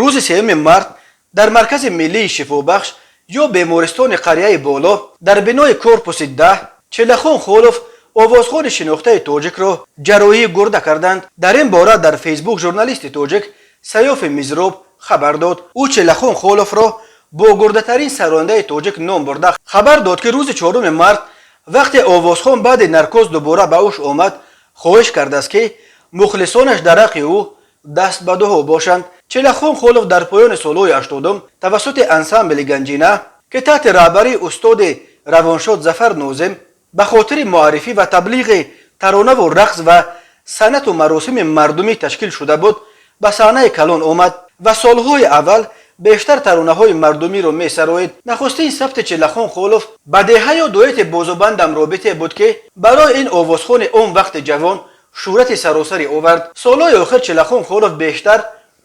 Рӯзи 3 март дар Маркази миллии шифобахш ё бемористони қарияи Боло дар бинои корпуси 10 Чилахон Холов, овозхони шинохтаи тоҷикро, ҷарроҳии гурда карданд. Дар ин бора дар Фейсбук журналисти тоҷик Саёфи Мизроб хабар дод. Ӯ Чилахон Холовро богурдатарин сарояндаи тоҷик ном бурда, хабар дод, ки рӯзи 4 март, вақте овозхон баъди наркоз дубора ба ҳуш омад, хоҳиш кардааст, ки мухлисонаш дар ҳаққи ӯ даст ба дуо бошанд. Чилахон Холов дар поёни солҳои 80-ум тавассути ансамбли «Ганҷина», ки таҳти раҳбарии устоди равоншод Зафар Нозим ба хотири муаррифӣ ва таблиғи таронаву рақс ва санъату маросими мардумӣ ташкил шуда буд, ба саҳнаи калон омад ва солҳои аввал бештар таронаҳои мардумиро месароид. Нахустин сабти Чилахон Холов бадеҳа ё дуэти «Бозубандам робите» буд, ки барои ин овозхони он вақти ҷавон шӯҳрати саросарӣ овард. Солҳои охир Чилахон Холов бештар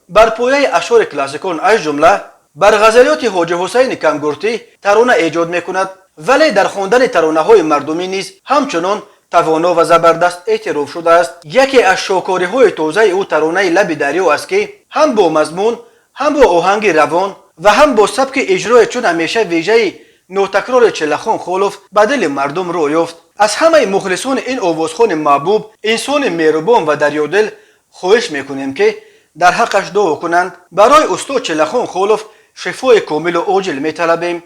бар пояи ашъори классикон, аз ҷумла бар ғазалиёти Ҳоҷи Ҳусайни Кангуртӣ, тарона эҷод мекунад, вале дар хондани таронаҳои мардумӣ низ ҳамчунон тавоно ва забардаст эътироф шудааст. Яке аз шоҳкориҳои тозаи ӯ таронаи «Лаби дарё» аст, ки ҳам бо мазмун, ҳам бо оҳанги равон ва ҳам бо сабки иҷрое чун ҳамеша вежаи нотакрори Чилахон Холов ба дили мардум роҳ ёфт. Аз ҳамаи мухлисони ин овозхони маҳбуб, инсони меҳрубон ва дарёдил хоҳиш мекунем, ки дар ҳаққаш дуо кунанд. Барои устод Чилахон Холов шифои комилу оҷил металабем.